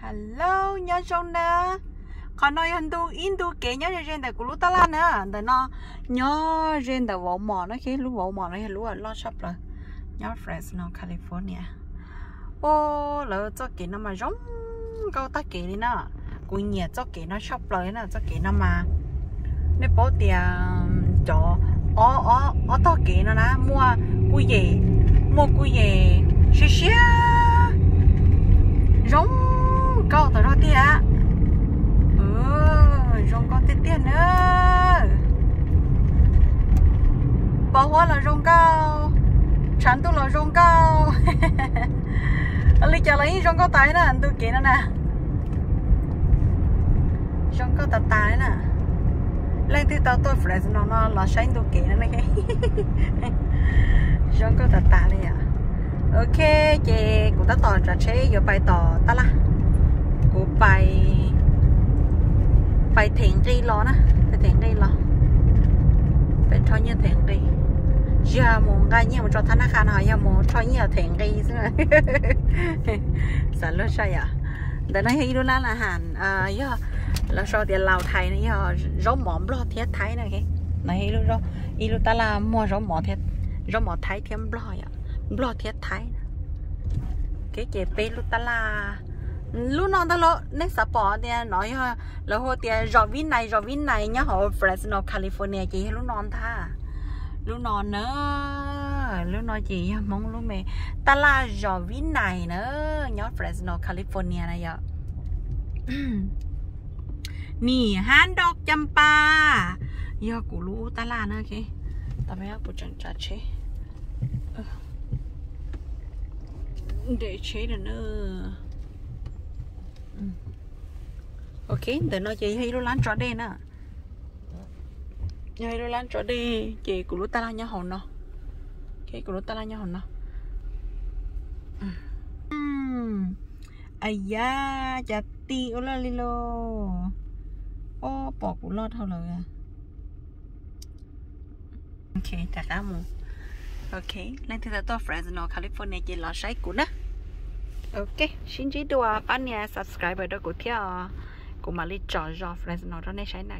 Hello, nyob zoo na. Qhov no yog ntu ib ntu kev nyob ze ze ntawm kuv lub tab laj na. Ntawm no nyob ze ntawm Walmart no, lub Walmart no yog lub loj tshaj plaws nyob Fresno, California. Ua, lawv txoj kev no mas zoo nkauj tag kev li na. Kuv nyiam txoj kev no tshaj plaws na, txoj kev no mas nej paub tias cov ob, ob tog kev no na muaj kuj yem, muaj kuj yem siab siab, zoo nkauj tas zog tiag. Zoo nkauj tiag tiag na. Pos huab los zoo nkauj, tshav ntuj los zoo nkauj. Li cas los yeej zoo nkauj tas na, ntu kev no na. Zoo nkauj tas tas li na. Leej twg tau tuaj Fresno no los saib ntu kev no. Zoo nkauj tas tas li os. Ok, ces kuv tab tom tsav tsheb yuav pais tom tab laj. Kuv pais, pais them nqi los na, pais them nqi los, pais rho nyiaj them nqi. Tsis yog mus nqa nyiaj mus tso thab nab qha no, yog mus rho nyiaj them nqi xwb. Xav luag saib yom. Ntawm no yog ib lub lab la has, yog lawv sau tias Laus Thais no, yog zaub mov Nplog thiab Thaib na. No yog ib lub tab laj muag zaub mov, zaub mov Thaib thiab Nplog, Nplog thiab Thaib. Ces peb lub tab laj, lub no ntag los nej xav pom tias no yog lawv hu tias zos Vib Nais, zos Vib Nais nyob hauv Fresno, California ces yog lub no ntag. Lub no na, lub no ces yog Hmoob lub me tab laj zos Vib Nais na, nyob Fresno, California na yom. Nim hab nrau cam pa, yog kuv lub tab laj na. Tau, kuv tseem tsav tsheb, nres tsheb lawm na. Ok, ntawm no ces yog ib lub lab tso dej na. Yog ib lub lab tso dej ces kuv lub tab laj nyob hauv no. Kuv lub tab laj nyob hauv no. Aya, cas ti ua luaj li lauj. Ob, pom kuv loj dhau lawm. Ok, rov qab mus. Ok, leej twg tau tuaj Fresno, California ces los saib kuv na. Ok, sib ntsib dua, pab nias subscribe rau kuv thiab os. Kuv mam li tsom zos Fresno rau nej saib na.